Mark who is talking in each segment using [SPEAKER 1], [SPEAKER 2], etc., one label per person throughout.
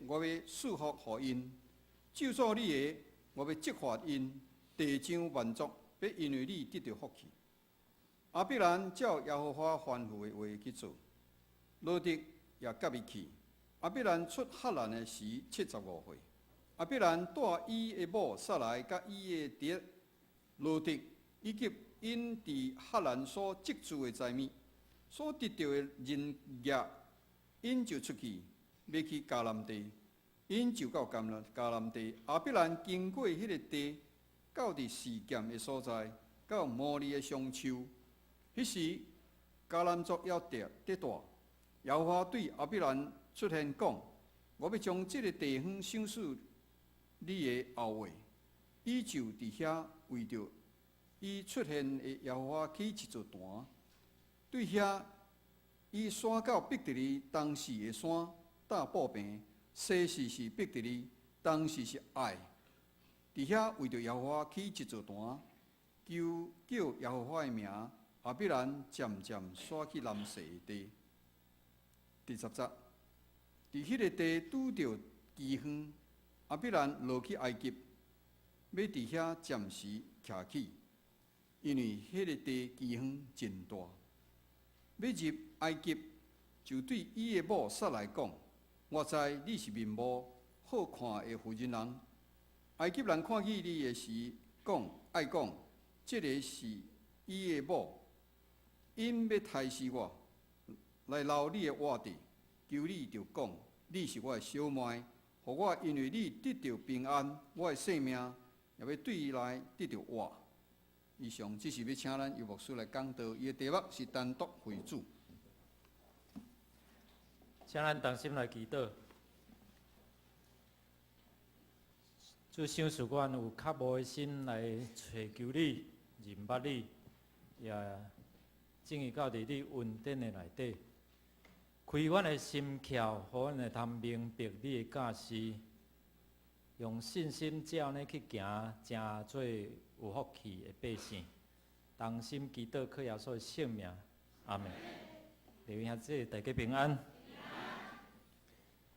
[SPEAKER 1] 我欲賜福予𪜶；咒詛你的，我欲責罰𪜶。地上萬族欲因為你得著福氣。亞伯蘭照耶和華吩咐的話去做，羅得也佮伊去。亞伯蘭出哈蘭的時75歲。亞伯蘭帶伊的某撒萊佮伊的弟羅得，以及𪜶佇哈蘭所積聚的財物，所得著的人額，𪜶就出去，欲去迦南地。𪜶就到迦南迦南地。亞伯蘭經過彼个地，到佇示劍的所在，到摩利的松樹。彼時迦南族猶佇佇住。耶和華對亞伯蘭出現講：我欲將這个地方賞賜你的後裔。伊就佇遐為著伊出現的耶和華起一座壇，對遐伊徙到伯特利東勢的山搭布棚，西勢是伯特利，東勢是愛。佇遐為著耶和華起一座壇，求叫耶和華的名。亞伯蘭漸漸徙去南勢的地。第十節，佇彼个地拄著饑荒，亞伯蘭落去埃及，欲佇遐暫時徛起，因為彼个地饑荒真大。欲入埃及，就對伊的某撒萊講：我知你是面貌好看的婦人人。埃及人看見你的時，講愛講，這个是伊的某，𪜶欲刣死我，來留你的活著。求你著講，你是我的小妹，予我因為你得著平安，我的性命也欲對你來得著活。以上這是欲請咱游牧師來講道，伊的題目是單獨為主。
[SPEAKER 2] 請咱同心來祈禱。主賞賜阮有渴慕的心來揣求你、認捌你，也進入到佇你恩典的內底，開阮的心竅，予阮會通明白你的教示，用信心這按呢去行，成做有福氣的百姓。同心祈禱，靠耶穌的聖名，阿們。各位兄弟，大家平安。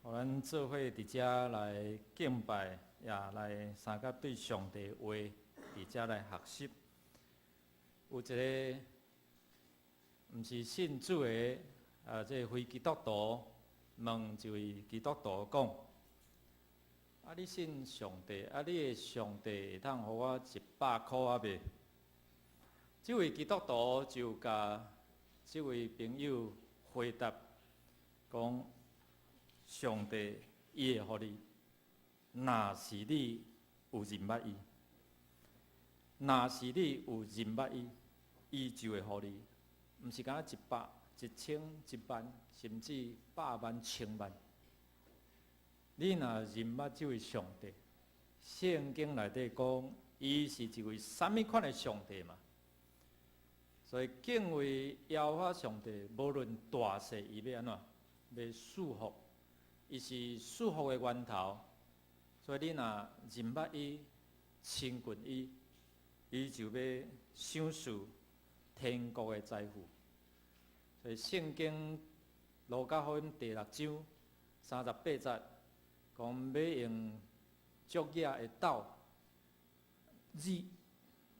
[SPEAKER 2] 予咱做伙佇遮來敬拜，也來相佮對上帝話佇遮來學習。有一个毋是信主的，啊，這个非基督徒問一位基督徒講：啊，你信上帝？啊，你的上帝會當予我一百箍仔袂？這位基督徒就共這位朋友回答講：上帝伊會予你，若是你有認捌伊，若是你有認捌伊，伊就會予你，毋是干焦一百、一千、一萬，甚至百萬、千萬。你若認捌這位上帝，聖經內底講，伊是一位啥物款的上帝嘛？所以敬畏耶和華上帝，無論大細，伊欲按怎，欲賜福。伊是賜福的源頭，所以你若認捌伊、親近伊，伊就欲賞賜天國的財富。所以聖經路加福音第六章三十八節講，欲用竹葉的斗蹂，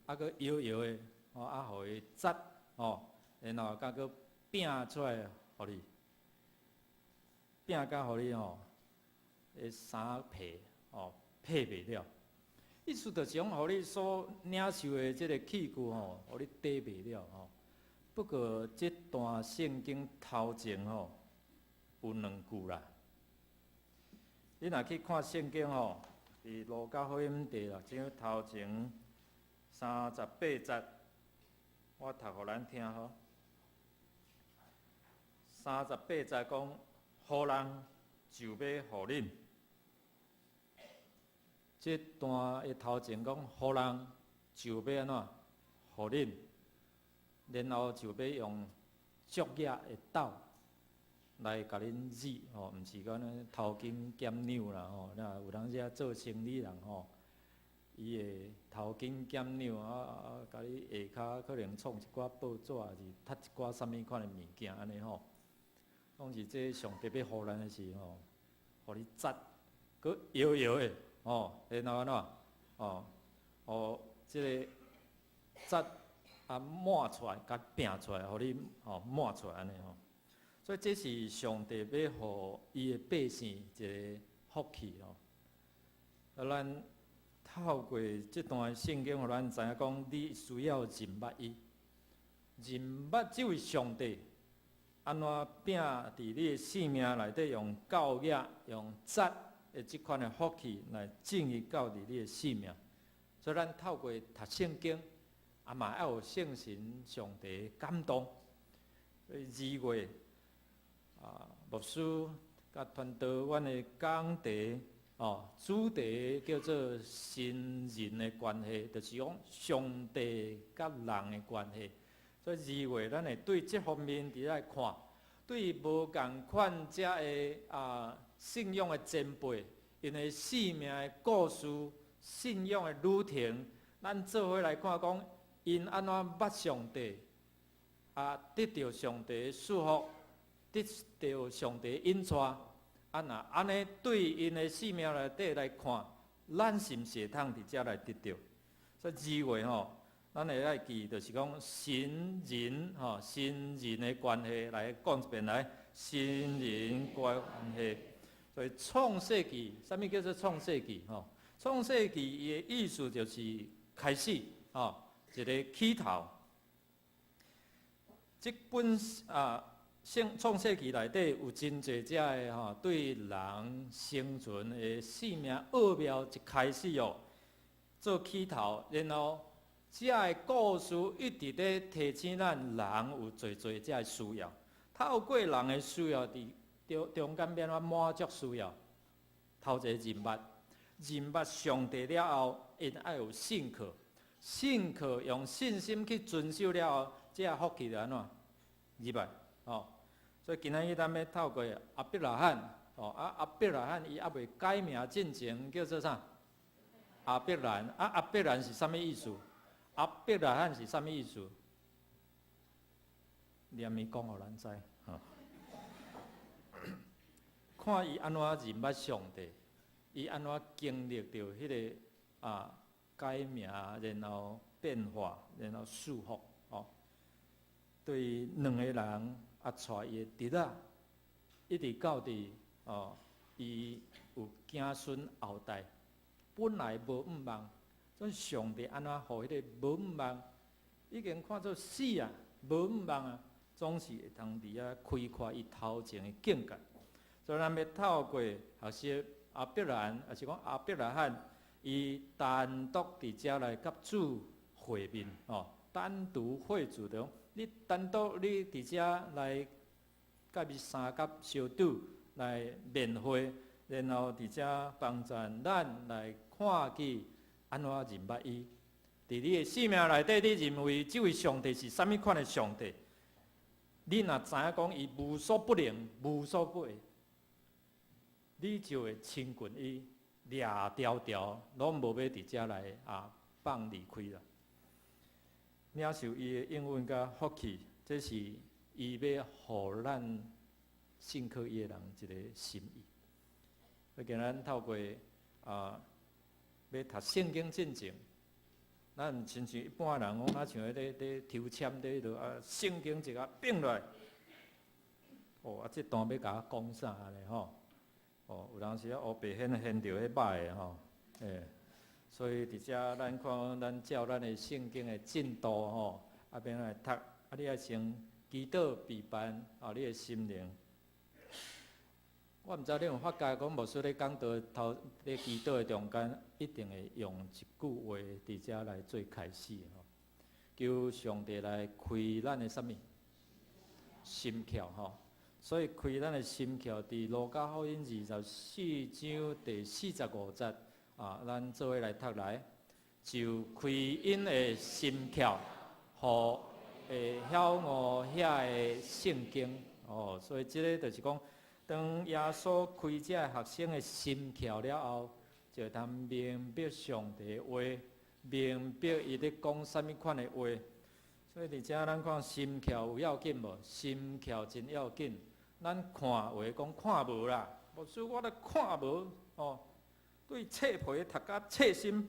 [SPEAKER 2] 啊閣搖搖的，吼啊，予伊紮吼，然後閣閣拚出來予你。拚甲予你吼，的衫皮吼破袂了。意思就是講，予你所領受的這个器具吼，予你綴袂了吼。不過這段聖經頭前吼有兩句啦。你若去看聖經吼，佇路加福音第六章頭前三十八節，我讀予咱聽吼。三十八節講，予人就欲予恁。這段的頭前講，予人就欲按怎？予恁，然後就欲用竹葉的斗來共恁蹂吼，毋是講呢偷斤減兩啦吼。那有當時啊做生理人吼，伊會偷斤減兩啊，共你下跤可能創一寡報紙，抑是踢一寡啥物款的物件按呢吼。講是這上帝欲予咱的是吼，予你節，閣搖搖的，哦，然後按怎？哦，予這个節啊抹出來，共拚出來，予你吼抹出來按呢吼。所以這是上帝欲予伊的百姓一个福氣吼。啊，咱透過這段聖經，予咱知影講，你需要認捌伊，認捌這位上帝，按怎摒佇你的生命內底用教額、用節的這款的福氣來進入到佇你的生命。所以咱透過讀聖經，啊嘛愛有聖神上帝感動。所以2月啊，牧師佮傳道阮的講題哦，主題叫做神人的關係，就是講上帝佮人的關係。所以2月咱會對這方面佇來看，對無仝款遮的啊信仰的前輩，𪜶的生命的故事、信仰的旅程，咱做伙來看講，𪜶按怎捌上帝，啊，得著上帝的祝福，得著上帝引帶，啊，若按呢對𪜶的生命內底來看，咱是毋是會通佇遮來得著？所以二月吼，咱會愛記，就是講神人吼，神人的關係來講一遍來，神人關係。所以創世記，啥物叫做創世記？吼，創世記伊的意思就是開始，吼，一个起頭。這本啊聖創世記內底有真濟遮的吼，對人生存的生命奧妙一開始哦，做起頭，然後遮的故事一直咧提醒咱人有濟濟遮的需要，透過人的需要，佇中中間欲按怎滿足需要？頭一个認捌，認捌上帝了後，𪜶愛有信靠，信靠用信心去遵守了後，這福氣就按怎入來吼。所以今仔日咱欲透過亞伯拉罕，吼啊亞伯拉罕伊猶未改名進前叫做啥？亞伯蘭啊，亞伯蘭是啥物意思？亞伯拉罕是啥物意思？你猶未講予咱知，吼。看伊按怎認捌上帝，伊按怎經歷著彼个啊改名，然後變化，然後祝福，吼。對兩個人啊，帶伊的侄仔，一直到佇哦，伊有子孫後代，本來無向望，所以上帝按怎予彼个無向望，已經看做死啊，無向望啊，總是會通佇遐開闊伊頭前的境界。所以咱欲透過學習亞伯蘭，抑是講亞伯拉罕，伊單獨佇遮來佮主會面，哦，單獨會主的，你單獨你佇遮來佮伊相佮相拄來面會，然後佇遮幫助咱來看見按怎認捌伊。佇你的生命內底，你認為這位上帝是啥物款的上帝？你若知影講伊無所不能、無所不會，你就會親近伊，掠牢牢，攏無欲佇遮來啊放離開啦。領受伊的應允佮福氣，這是伊欲予咱信靠伊的人一个心意。所以今咱透過啊，欲讀聖經進前，咱毋親像一般人講，若像彼咧咧抽籤咧落啊，聖經一个反落來，哦啊，這段欲共我講啥按呢吼？哦，有當時啊，烏白掀掀著彼歹的吼，欸，所以佇遮咱看咱照咱的聖經的進度吼，啊，欲來讀，啊，你愛先祈禱備辦啊，你的心靈。我毋知你有發覺講牧師咧講道頭咧祈禱的中間，一定會用一句話佇遮來做開始吼，求上帝來開咱的啥物心竅吼。所以開咱的心竅，佇路加福音24章第45節啊，咱做伙來讀來，就開𪜶的心竅，予會曉悟遐的聖經哦。所以這个就是講，當耶穌開這个學生的心竅了後，就會通明白上帝的話，明白伊咧講啥物款的話。所以佇遮咱看心竅有要緊無？心竅真要緊。咱看話講看無啦，牧師我咧看無哦，對冊皮讀甲冊心，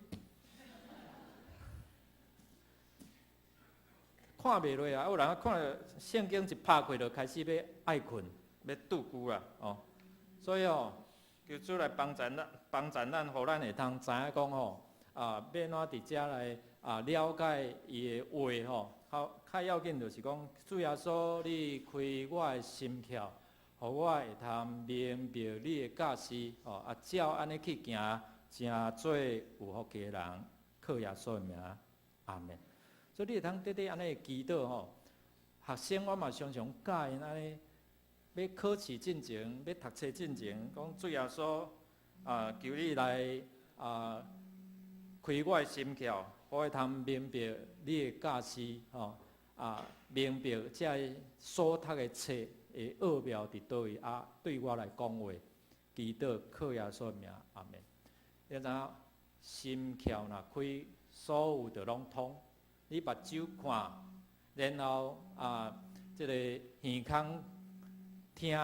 [SPEAKER 2] 看袂落啊！有人看聖經一拍開就開始欲愛睏，欲拄久啦哦。所以哦，求主來幫助咱，幫助咱，予咱會通知影講吼，啊，欲按怎佇遮來啊了解伊的話吼。較較要緊就是講，主耶穌，你開我的心竅，予我會通明白你的教示，吼啊，照按呢去行，成做有福氣的人，靠耶穌的名，阿們。所以你會通綴綴按呢祈禱吼，學生我嘛常常教𪜶按呢，欲考試進前，欲讀冊進前，講主耶穌啊，求你來啊，開我的心竅，我會通明白你的教示，吼啊，明白這个所讀的冊的奧妙佇佗位啊，對我來講話，祈禱靠耶穌的名，阿們。你知影心竅若開，所有就攏通。你目睭看，然後啊，這个耳孔聽，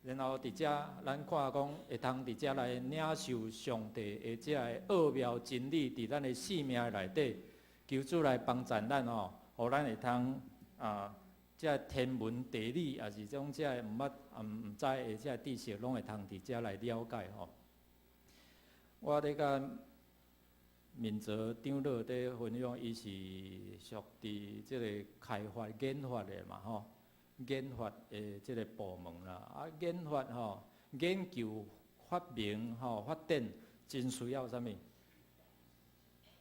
[SPEAKER 2] 然後佇遮咱看講會通佇遮來領受上帝的這个奧妙真理，佇咱的生命內底，求主來幫助咱吼，予咱會通啊，這个天文地理，抑是種這个毋捌、毋知的這个知識，攏會通佇遮來了解吼。我咧佮敏澤長老佇分享，伊是屬佇這个開發研發的嘛吼，研發的這个部門啦。啊，研發吼，研究發明吼，發展真需要啥物？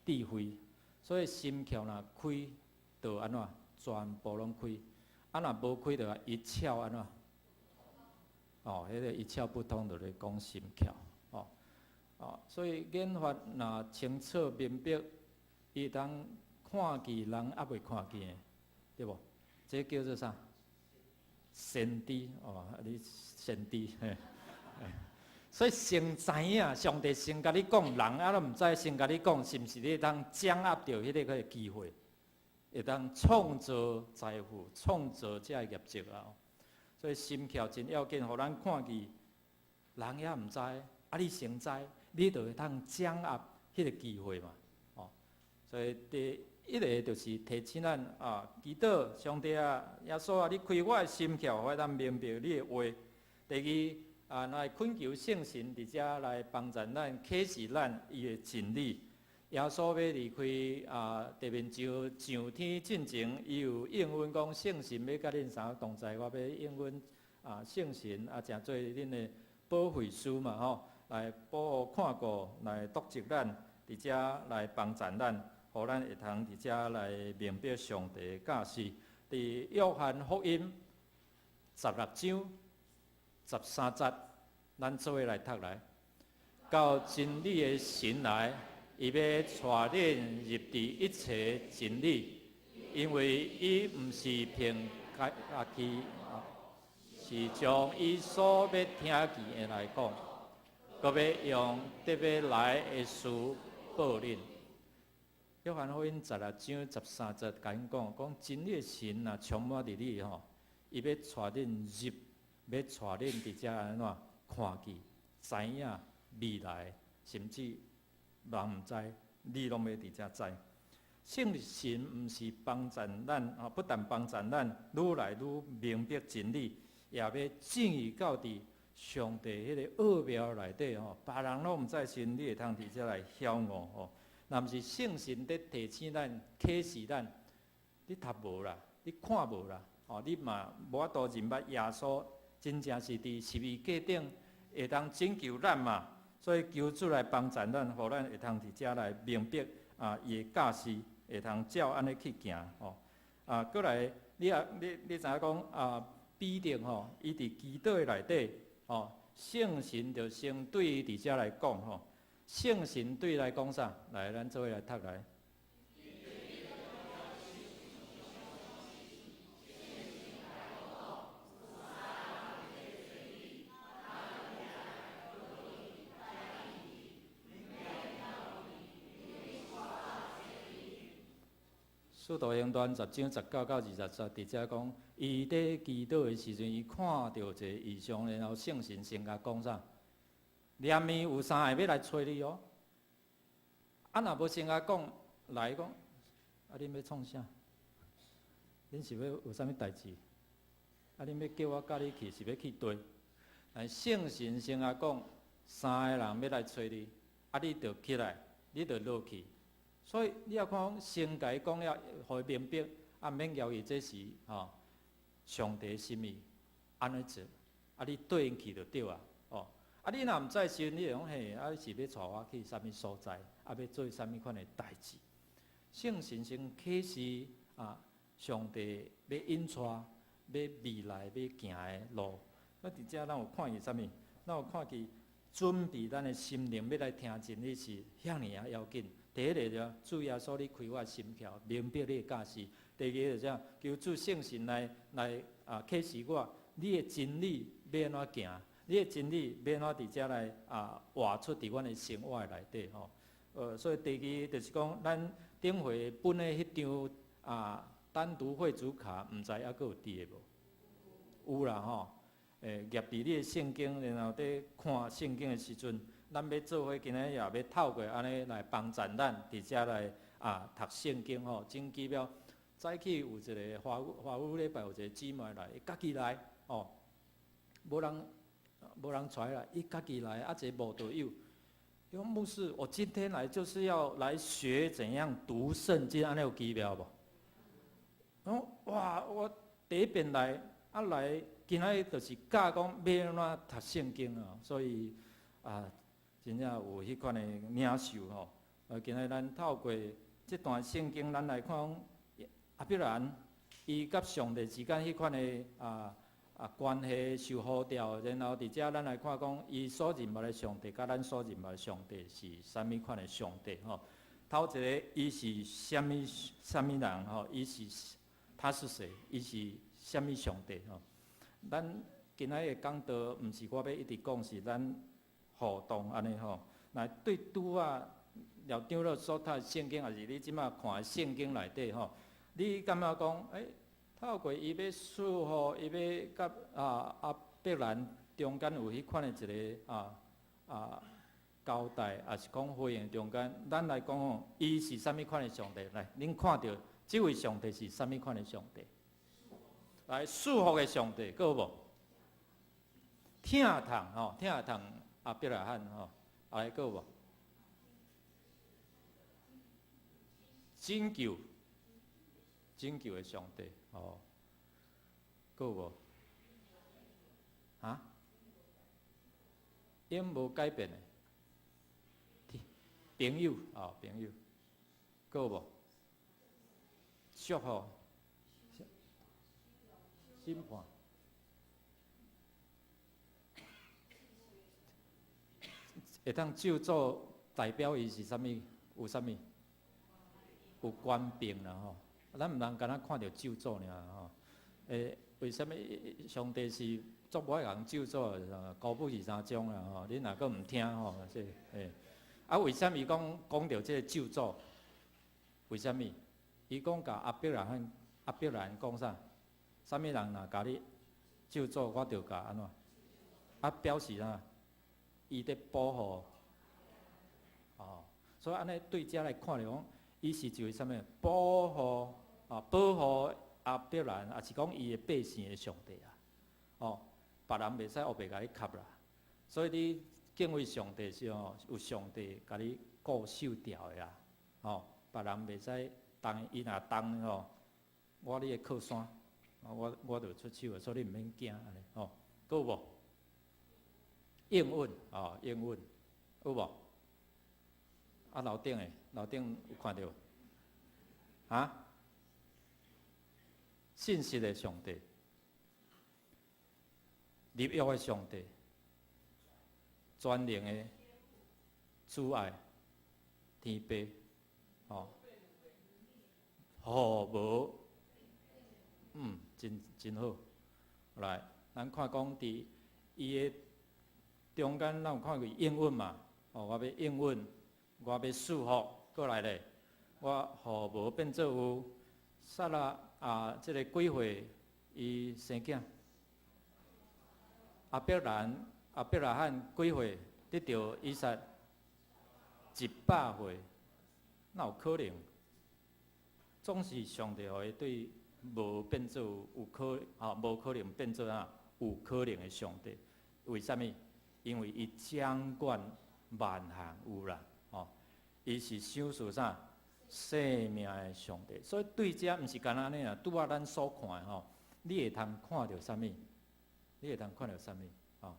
[SPEAKER 2] 智慧。所以心竅若開，就按怎？全部攏開。啊，若無開，就一竅按怎？哦，彼个一竅不通，就咧講心竅。哦，所以研發若清楚明白，伊會當看見人猶未看見的，對無？這叫做啥？先知哦，你先知嘿。所以先知影，上帝先共你講，人猶閣毋知，先共你講，是毋是你會當掌握著彼个个機會，會當創造財富，創造這个業績啊！所以心竅真要緊，予咱看見，人猶毋知，啊你先知。你就會當掌握彼个機會嘛，哦，所以第一个就是提醒咱啊，祈禱上帝啊，耶穌啊，你開我的心竅，予我當明白你的話。第二啊，來懇求聖神佇遮來幫助咱啟示咱伊的真理。耶穌欲離開啊地面上上天進前，伊有應允講聖神欲佮恁三個同在，我欲應允啊聖神啊，成做恁的保惠師嘛吼。來保護看顧，來督責咱，佇遮來幫助咱，予咱會通佇遮來明白上帝的教示。佇約翰福音16章13節，咱做伙來讀來。到真理的神來，伊欲帶恁入佇一切真理，因為伊毋是憑家己，是將伊所欲聽見的來講。閣欲用得欲來的事報恁。約翰福音16章13節，共𪜶講，講真理的神若充滿佇你吼，伊欲帶恁入，欲帶恁佇遮按怎看見、知影未來，甚至人毋知，你攏欲佇遮知。聖神毋是幫助咱，啊，不但幫助咱愈來愈明白真理，也欲進入到佇上帝彼个奧妙內底吼，別人攏毋知時，你會通佇遮來曉悟吼。若毋是聖神佇提醒咱、啟示咱，你讀無啦，你看無啦，吼，你嘛無法度認捌耶穌，真正是佇十字架頂會當拯救咱嘛。所以求主來幫助咱，予咱會通佇遮來明白啊，伊的教示，會通照按呢去行吼。啊，閣來，你也你你知影講啊，彼得吼，伊佇祈禱的內底。哦，聖神就先對伊佇遮來講吼，聖神對伊來講啥？來，咱做伙來讀來。使徒行傳10章19到20節，佇遮講，伊佇祈禱的時陣，伊看著一个異象，然後聖神先共講啥？連面有三個欲來揣你哦。啊，若無先共講，來講，啊，恁欲創啥？恁是欲有啥物代誌？啊，恁欲叫我佮你去，是欲去佗？但聖神先共講，三个人欲來揣你，啊，你著起來，你著落去。所以你也看講，先共伊講了，予伊明白，啊，毋免猶豫，這是吼上帝心意，按呢做，啊，你綴𪜶去就對啊，哦，啊，你若毋知時陣，你會講嘿，啊，是欲帶我去啥物所在，啊，欲做啥物款的代誌？聖神先啟示啊，上帝欲引帶，欲未來欲行的路。我佇遮咱有看見啥物？咱有看見準備咱的心靈欲來聽真理是遐爾仔要緊。第一个就主耶穌，你開我的心竅，明白你的教示。第二个就啥？求主聖神來啊啟示我，你的真理欲按怎行？你的真理欲按怎佇遮來啊活出佇阮的生活內底吼。所以第二就是講，咱頂回分的彼張啊單獨會主卡，毋知猶閣有佇的無？有啦吼。夾佇你的聖經，然後佇看聖經的時陣，咱欲做伙，今仔日也欲透過按呢來幫助咱佇遮來啊讀聖經吼，真奇妙。早起有一个華語禮拜有一个姊妹來，伊家己來哦，無人揣來，伊家己來，啊一个慕道友。伊講牧師，我今天來就是要來學怎樣讀聖經，按呢有奇妙無？講哇，我第一遍來，啊來，今仔日就是教講欲按怎讀聖經啊，所以啊，真正有彼款的領受吼。今仔日咱透過這段聖經，咱來看講亞伯蘭伊佮上帝之間彼款的關係受呼召，然後佇遮咱來看講，伊所認捌的上帝，佮咱所認捌的上帝是啥物款的上帝吼？頭一个，伊是啥物啥物人吼？伊是他是誰？伊是啥物上帝吼？咱今仔日的講道，毋是我欲一直講，是咱互動按呢吼。來對拄仔廖長老所讀的聖經，抑是你這馬看的聖經內底吼，你感覺講，透過伊欲賜福，伊欲佮亞伯蘭中間有彼款的一个交代，抑是講回應中間，咱來講吼，伊是啥物款的上帝？來，恁看著這位上帝是啥物款的上帝？來，賜福的上帝，閣有無？疼痛吼，疼痛亞伯拉罕吼，來閣有無？拯救，拯救的上帝，哦，閣有無？啊？永無改變的，朋友，哦，朋友，閣有無？祝福，審判，會當咒詛代表伊是啥物？有啥物？有權柄啦吼，咱毋通干焦看著咒詛爾吼。為啥物上帝是足無愛共咒詛的？古簿23章啦吼，你若閣毋聽吼，這啊，為啥物伊講講著這个咒詛？為啥物？伊講共亞伯拉罕，亞伯蘭講啥？啥物人若共你咒詛，我就共按怎？啊，表示啥？伊佇保護。哦，所以按呢對遮來看來講，伊是一位啥物？保護啊，保護亞伯蘭，抑是講伊的百姓的上帝啊。哦，別人袂使烏白共你磕啦。所以你敬畏上帝時吼，有上帝共你顧守牢的啦。哦，別人袂使動，伊若動吼，我你的靠山，我就出手，所以你毋免驚按呢吼。閣有無？應允哦，應允有無？啊，樓頂的，樓頂有看著無？啊？信實的上帝，立約的上帝，全能的慈愛天父，哦，吼無，真真好。來，咱看講佇伊的中間，咱有看過應允嘛？哦，我欲應允，我欲賜福，閣來咧，我予無變做有，撒拉啊，這个幾歲伊生囝？亞伯蘭亞伯拉罕幾歲得著以撒？100歲，哪有可能？總是上帝予伊對無變做有可吼，無可能變做啊有可能的上帝。為啥物？因為伊掌管萬項有啦，吼！伊是賞賜啥生命的上帝，所以對這毋是干焦按呢啊，拄仔咱所看的吼，你會通看著啥物？你會通看著啥物？吼！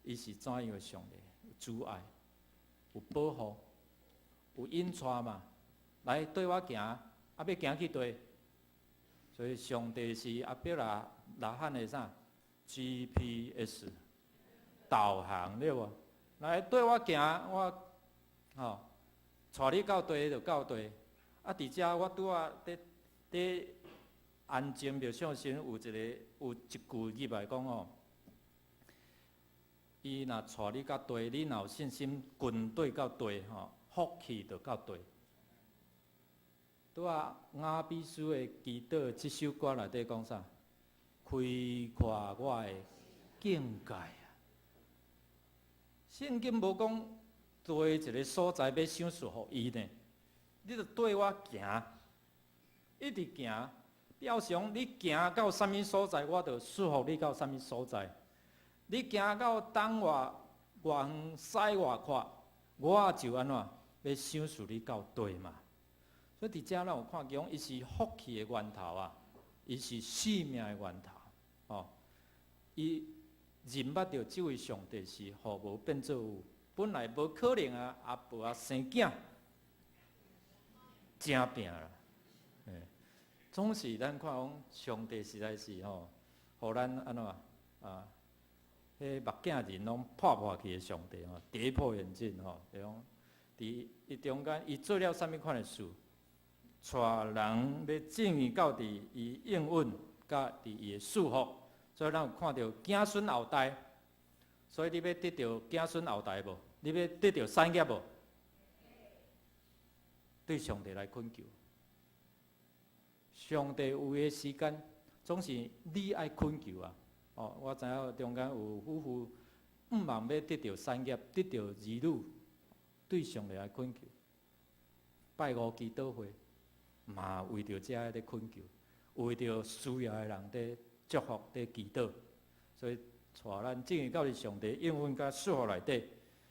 [SPEAKER 2] 伊是怎樣的上帝？慈愛，有保護，有引帶嘛？來綴我行，啊欲行去佗？所以上帝是亞伯拉罕的啥？GPS 導航對無？來綴我行，我吼帶你到佗就到佗。啊，佇遮我拄仔佇佇安靜默想時有一個有一句入來講吼，伊若帶你到佗，你若有信心跟綴到佗吼，福氣就到佗。拄仔雅比斯的祈禱這首歌內底講啥？開闊我的境界啊！聖經無講佗一个所在欲賞賜予伊呢，你著綴我行，一直行，表示講你行到啥物所在，我就賜福你到啥物所在。你行到東偌偌遠，西偌闊，我就按怎欲賞賜你到佗嘛。所以佇遮咱有看見，伊是福氣的源頭啊，伊是生命的源頭，哦，伊認捌著這位上帝是予無變做有，本來無可能啊，阿婆啊生囝，正拼啦，總是咱看講上帝實在是吼，予咱按怎啊？彼目鏡人攏破破去的上帝吼，跌破眼鏡吼，就講佇伊中間，伊做了啥物款的事？帶人欲進去到佇伊應允，佮佇伊的祝福，所以咱有看著子孫後代。所以你欲得著子孫後代無？你欲得著產業無？對上帝來懇求。上帝有的時間，總是你愛懇求啊！哦，我知影中間有夫婦向望欲得著產業，得著兒女，對上帝來懇求。拜五祈禱會嘛，為著這个咧懇求，為著需要的人佇祝福、佇祈禱，所以帶咱進入到佇上帝應允佮祝福內底。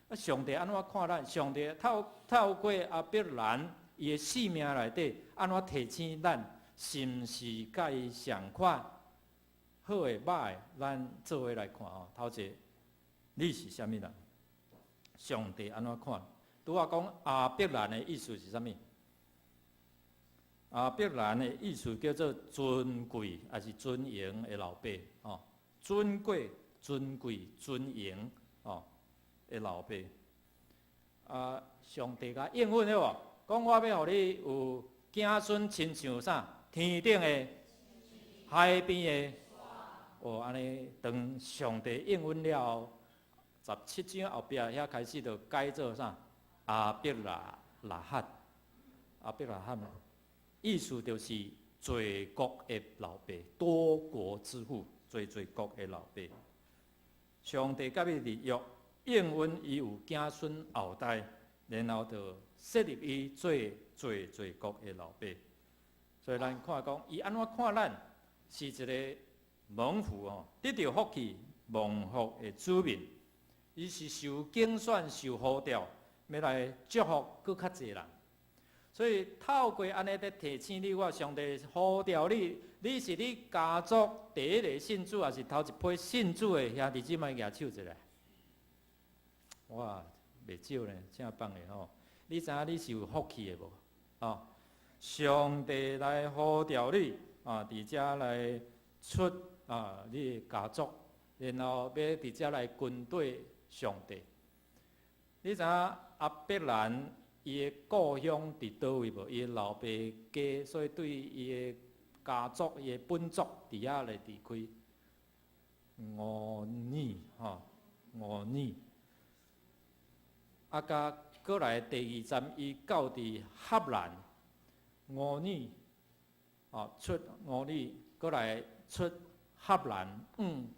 [SPEAKER 2] 啊，上帝按怎看咱？上帝透透過亞伯蘭伊的生命內底，按怎提醒咱？是毋是佮伊相款？好的、歹的，咱做伙來看吼。頭一个，你是啥物人？上帝按怎看？拄仔講亞伯蘭的意思是啥物？亞伯蘭的意思叫做尊貴，抑是尊榮的老爸？吼，尊貴、尊貴、尊榮，吼的老爸。啊，上帝共應允了無？講我欲予你有子孫親像啥？天頂的、海邊的。哦，按呢，當上帝應允了後，17章後壁遐開始就改做啥？亞伯拉拉罕，亞伯拉罕，意思就是濟國的老爸，多國之父，濟濟國的老爸。上帝佮伊立約，應允伊有子孫後代，然後就設立伊做濟濟國的老爸。所以咱看講，伊按怎看咱是一个蒙福哦，得著福氣、蒙福的子民，伊是受揀選、受呼召，欲來祝福閣較濟人。所以透過按呢咧提醒你，我上帝呼召你，你是你家族第一个信主，抑是頭一批信主的兄弟姊妹舉手一下。哇，袂少呢，正棒的吼！你知影你是有福氣的無？哦，上帝來呼召你啊，佇遮來出啊，你的家族，然後欲佇遮來跟綴上帝。你知影亞伯蘭伊的故鄉佇佗位無？伊的老爸家，所以對伊的家族、伊的本族佇遐來離開。烏爾吼，烏爾。啊，佮過來第二站，伊到佇哈蘭，烏爾。哦，出吾珥，閣來出哈蘭，往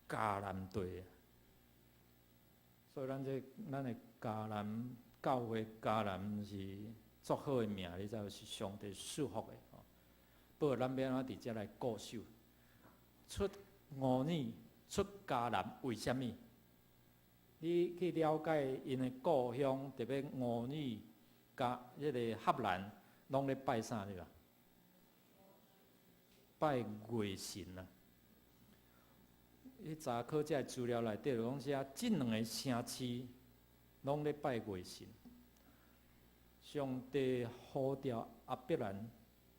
[SPEAKER 2] 迦南地。所以咱這咱的迦南教會，迦南是足好的名，你知無？是上帝賜福的。不過咱欲按怎佇遮來固守？出吾珥，出迦南，為啥物？你去了解𪜶的故鄉，特別吾珥佮彼个哈蘭，攏咧拜啥對吧？拜月神啊！去查考這个資料內底，就講啥？這兩个城市攏咧拜月神。上帝呼召亞伯蘭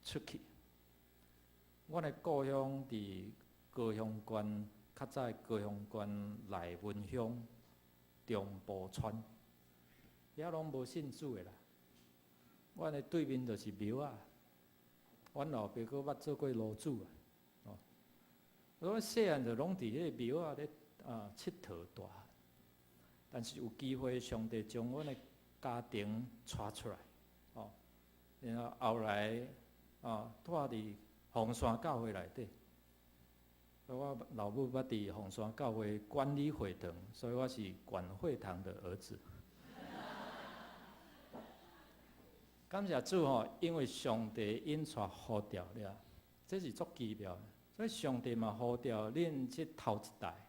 [SPEAKER 2] 出去。阮的故鄉佇高雄縣，較早的高雄縣內文鄉中埔村，遐攏無信主的啦。阮的對面就是廟仔，阮老爸閣捌做過爐主啊。哦，我細漢就攏佇彼个廟仔咧啊𨑨迌大漢，但是有機會，上帝將阮的家庭帶出來，哦，然後後來啊，蹛佇鳳山教會內底，我老母捌佇鳳山教會管理會堂，所以我是管會堂的兒子。感謝主吼，因為上帝引帶呼召了，這是足奇妙的。所以上帝嘛呼召恁這頭一代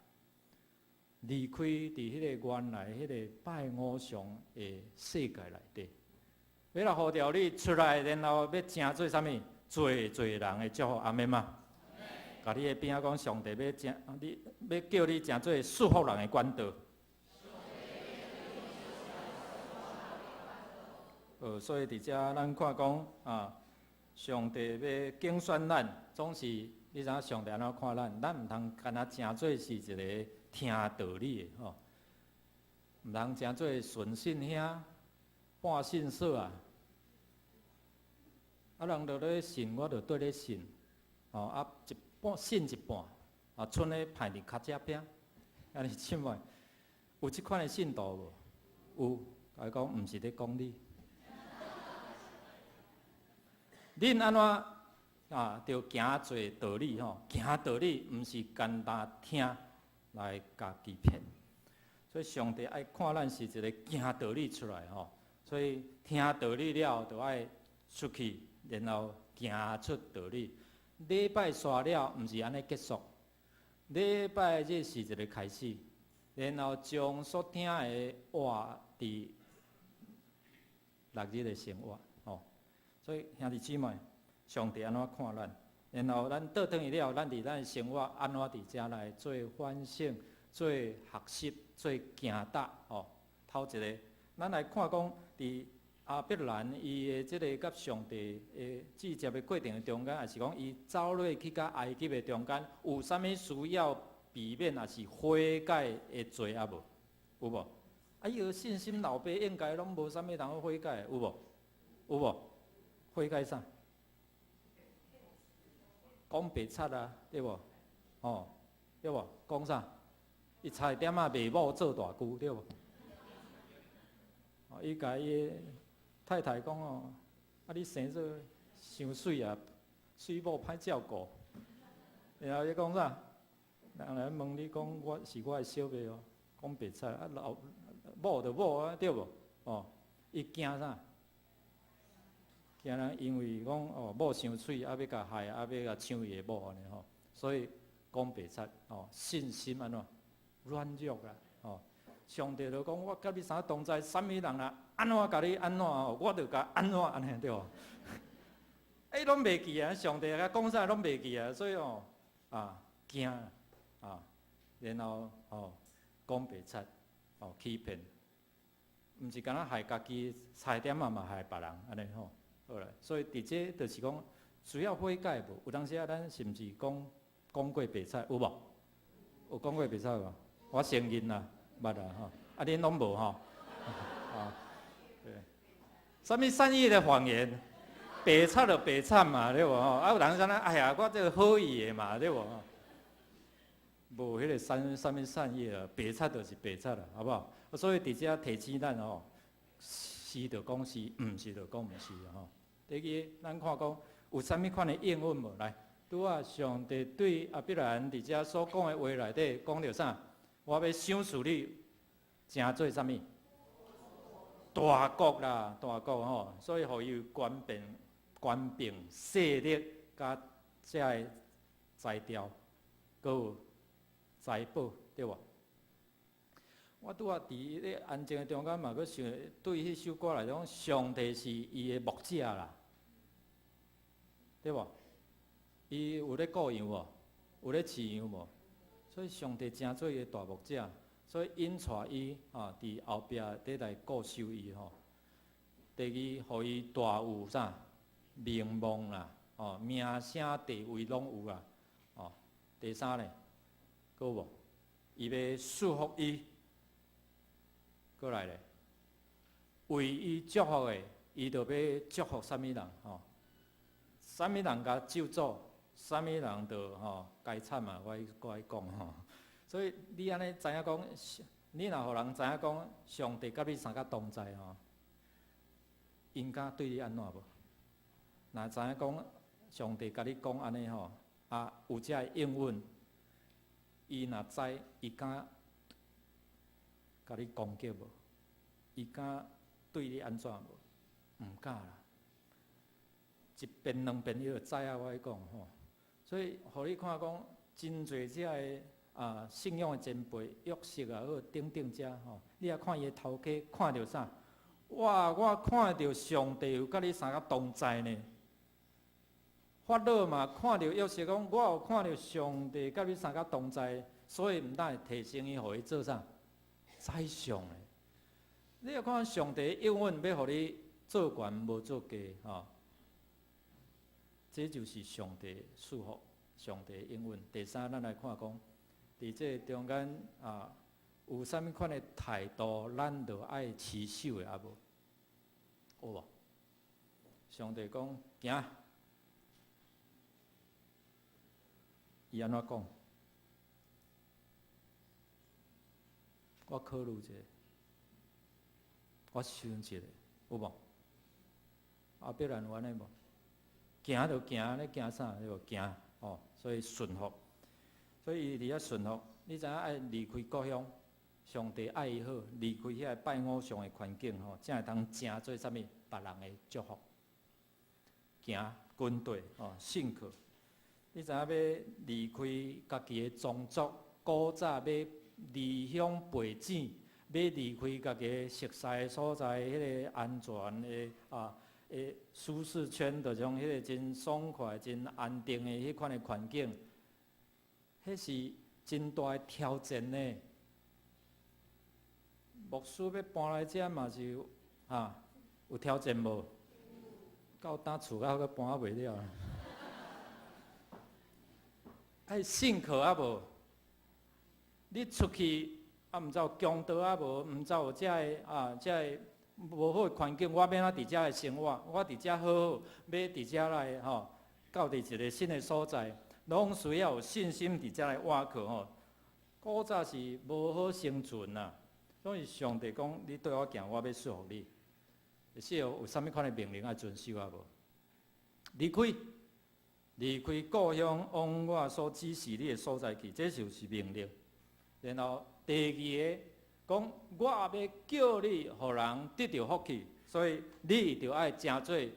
[SPEAKER 2] 離開佇彼个原來彼个拜偶像的世界內底，欲來呼召你出來，然後欲成做啥物？濟濟人的祝福，阿們嗎？共你的邊仔講，上帝欲成，你欲叫你成做祝福人的管道。所以佇遮咱看講啊，上帝欲揀選咱，總是你知影上帝按怎看咱？咱毋通干焦成做是一个聽道理的吼，毋通成做純信兄、半信嫂啊。啊，人著咧信，我著綴咧信，吼啊一半信一半，啊賰咧歹佇跤脊邊，按呢凊彩，有這款的信徒無？有，共伊講毋是咧講你。恁按怎啊？著行做道理吼，行道理毋是干焦聽來共己騙。所以上帝愛看咱是一个行道理出來吼，所以聽道理了，就愛出去，然後行出道理。禮拜煞了，毋是按呢結束，禮拜日是一个開始，然後將所聽的活佇六日的生活，吼。所以兄弟姊妹，上帝按怎看咱？然後咱倒轉去了，咱佇咱的生活按怎佇遮來做反省、做學習、做行踏？吼，頭一个，咱來看講佇亞伯蘭伊的這个佮上帝的接觸的過程中間，抑是講伊走落去到埃及的中間，有啥物需要避免，抑是悔改的罪仔無？有無？啊，伊的信心老爸應該攏無啥物通好悔改的，有無？有無？悔改啥？講白賊啊，對無？吼，對無？講啥？伊差一點仔賣某做大舅，對無？哦，伊共伊太太講哦，啊你生做傷媠啊，媠某歹照顧。然後伊講啥？人來問你講，我是我的小妹哦，講白賊啊老某就某啊，對無？哦，伊驚啥？驚人因為講哦某傷媠，啊欲共害，啊欲共搶伊的某按呢吼，所以講白賊哦，信心按怎軟弱啦哦。上帝就講我佮你啥同在，啥物人啊按怎共你按怎哦，我就共按怎按呢對無？欸，攏袂記啊！上帝共講啥攏袂記啊，所以哦啊驚啊，然後哦講白賊哦欺騙，毋是干焦害家己，差一點仔嘛害別人按呢吼。好啦，所以佇這就是講需要悔改無？有當時啊，咱是毋是講講過白賊有無？有講過白賊無？我承認啦，捌啦吼。啊，恁攏無吼？啊，對。啥物善意的謊言？白賊就白賊嘛，對無吼？啊，有人講哎呀，我這個好意的嘛，對無？無彼个啥啥物善意啊，白賊就是白賊啦，好無好？所以佇遮提醒咱吼，是就講是，毋是就講毋是吼。第二，咱看講有啥物款的應允無？來，拄仔上帝對亞伯蘭佇遮所講的話內底講著啥？我欲賞賜你，成做啥物？大國啦，大國吼，所以予伊有權柄、權柄、勢力，佮遮个才調，閣有財寶，對無？我拄仔佇咧安靜的中間嘛，閣想對彼首歌來講，上帝是伊的牧者啦，對無？伊有咧顧羊無？有咧飼羊無？所以上帝成做伊的大牧者，所以引帶伊啊，佇後壁佇來顧守伊吼。第二，予伊大有啥名望啦，哦，名聲地位攏有啦，哦。第三咧，閣有無？伊欲賜福伊，閣來咧，為伊祝福的，伊就欲祝福啥物人吼？啥物人共咒詛，啥物人就吼該慘啊！我愛講吼。所以你按呢知影講，你若予人知影講，上帝佮你相佮同在吼，𪜶敢對你按怎無？若知影講上帝共你講按呢吼，啊有遮个應允，伊若知，伊敢共你攻擊無？伊敢對你按怎無？毋敢啦。一遍兩遍伊就知影我咧講吼，所以予你看講，真濟遮个啊信仰的前輩約瑟也好，等等遮吼，你若看伊的頭家，看著啥？哇！我看著上帝有佮你相佮同在呢。法老嘛看著約瑟講，我有看著上帝佮你相佮同在，所以毋但會提升伊，予伊做啥？宰相咧。你若看上帝應允欲予你做懸無做低吼，這就是上帝賜福、上帝應允。第三，咱來看講，佇這個中間啊，有啥物款的態度，咱著愛持守的啊無？有無？上帝講行，伊按怎講？我考慮一下，我想一下，有無？亞伯蘭有按呢無？行就行，咧驚啥？對無？行哦，所以順服。所以伊佇遐順服，你知影愛離開故鄉，上帝愛伊好，離開遐個拜偶像的環境吼，才會通成做啥物？別人的祝福。行跟綴哦，信靠。你知影欲離開家己的宗族，古早欲離鄉背井，欲離開家己熟似的所在，彼個安全的啊，的舒適圈，就像彼個真爽快、真安定的彼款的環境，彼是真大的挑戰呢。牧師欲搬來遮嘛是啊，有挑戰無？到今厝仔閣搬袂了。愛信靠啊無？你出去啊，毋知有強盜啊無？毋知有遮个啊，遮个無好的環境，我欲按怎佇遮來生活？我佇遮好好，欲佇遮來吼，到佇一个新的所在，攏需要有信心佇遮來倚靠吼。古早是無好生存啊，所以上帝講：你綴我行，我欲賜福你。是有啥物款的命令愛遵守啊無？離開，離開故鄉，往我所指示你的所在去，這就是命令。然後第二个講，我欲叫你，予人得著福氣，所以你就愛成做予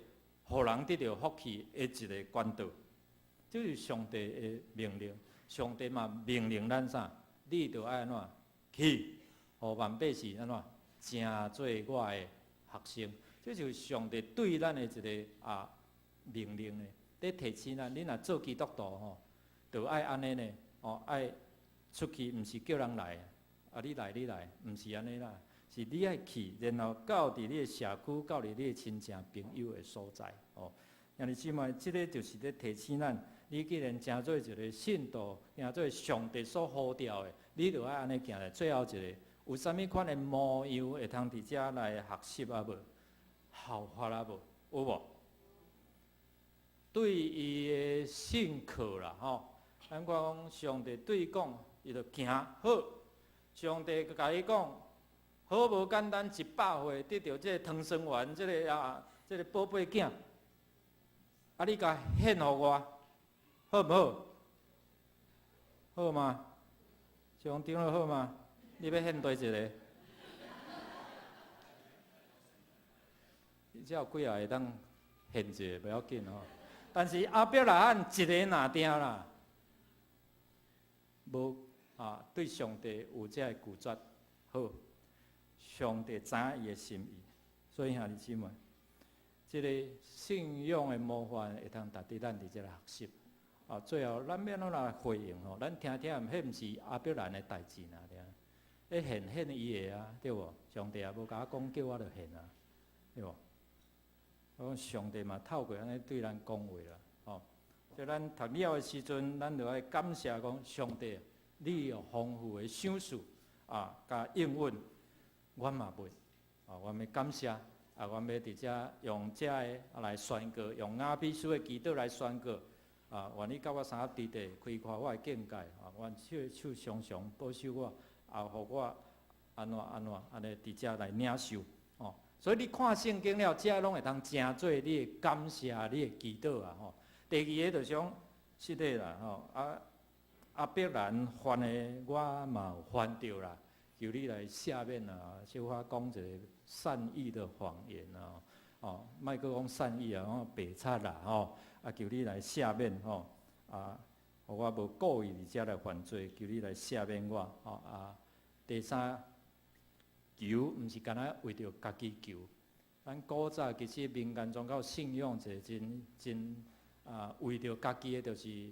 [SPEAKER 2] 人得著福氣的一个管道。這是上帝的命令，上帝嘛命令咱啥？你就愛按怎去，予萬百姓按怎成做我的學生。這就是上帝對咱的一个啊命令呢。咧提醒咱，你若做基督徒吼，就愛按呢呢，哦，愛出去，毋是叫人來，啊，你來你來，毋是按呢啦，是你愛去，然後到佇你的社區，到佇你的親情朋友的所在，哦。兄弟姊妹，這个就是咧提醒咱，你既然成做一个信徒，成做上帝所呼召的，你就愛按呢行來。最後一个，有啥物款的模樣會通佇遮來學習啊無？效法啊無？有無？對伊的信靠啦，吼，咱看講上帝對伊講，伊就行好。上帝共伊講，好無簡單，100歲得著這个唐生丸，這个啊，這个寶貝囝，啊，你共獻予我，好毋好？好嗎？上長老好嗎？你欲獻佗一个？你遮有幾仔會當獻一个，無要緊吼。但是亞伯拉罕一个若定啦，無啊對上帝有這个拒絕，好，上帝知影伊的心意，所以兄弟姊妹，這个信仰的模範會當值得咱佇遮來學習。啊，最後咱欲按怎來回應吼？咱聽聽，彼毋是亞伯蘭的代誌爾爾，咧獻獻伊的啊，對無？上帝也無共我講叫我著獻啊，對無？我講上帝嘛透過按呢對咱講話啦，吼！所以咱讀了的時陣，咱著愛感謝講上帝，你有豐富的賞賜啊，佮應允，阮嘛袂，啊，阮欲感謝，啊，阮欲佇遮用遮个來宣告，用雅比斯的祈禱來宣告。啊，願你佮我相合佇地，開闊我的境界。啊，願手手常常保守我，啊，予我按怎按怎按呢佇遮來領受。哦，所以你看聖經了，遮攏會通成做你的感謝、你的祈禱啊！吼，第二个就是講，實在啦，吼，啊，亞伯蘭犯的，我嘛有犯著啦，求你來赦免啊！小可講一个善意的謊言啊，哦，莫閣講善意啊，講白賊啦，吼。啊，求你來赦免吼，啊，予我無故意佇遮來犯罪，求你來赦免我，吼啊。第三，求毋是干焦為著家己求，咱古早其實民間宗教信仰一个真真啊，為著家己的，就是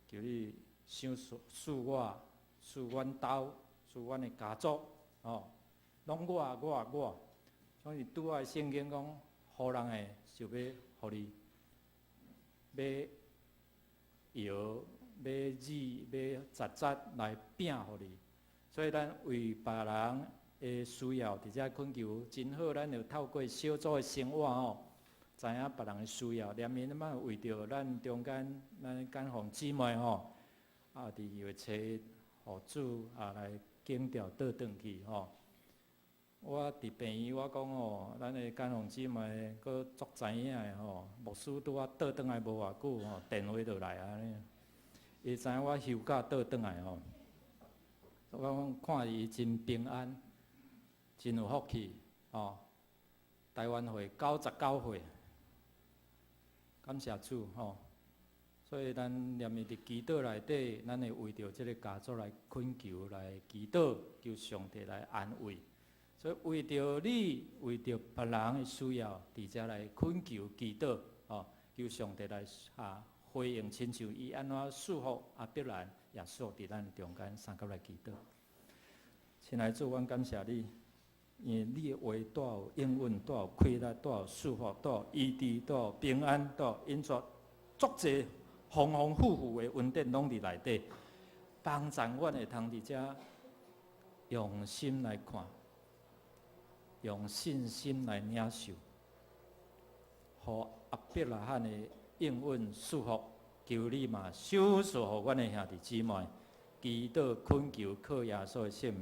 [SPEAKER 2] 求你賞賜我，賜阮兜，賜阮的家族，吼，攏我我我。所以拄仔聖經講，予人的就欲予你。欲油、欲乳、欲雜質來餅予你，所以咱為別人的需要，佇遮懇求真好。咱就透過小組的生活吼，知影別人的需要。連面嘛為著咱中間咱間房姊妹吼，啊，佇二月初一，予主啊來檢調倒轉去吼。我佇病院我講吼，咱的間房姊妹閣足知影的吼，牧師拄仔倒轉來無偌久吼，電話就來啊。伊知影我休假倒轉來吼，我講看伊真平安，真有福氣吼。台灣歲99歲，感謝主吼。所以咱連面佇祈禱內底，咱會為著這个家族來懇求、來祈禱，求上帝來安慰。所以為著你，為著別人的需要，佇遮來懇求祈禱，吼，求上帝來啊回應，親像伊按怎賜福亞伯蘭，也賜福佇咱中間，相佮來祈禱。親愛主，阮感謝你，因為你的話帶有應允，帶有氣力，帶有祝福，帶有醫治，帶有平安，帶有恩賜，足濟豐豐富富的恩典攏佇內底，幫助阮會通佇遮用心來看，用信心來領受，予亞伯拉罕的應允祝福，求你嘛賞賜予阮的兄弟姊妹，祈禱懇求靠耶穌的聖名。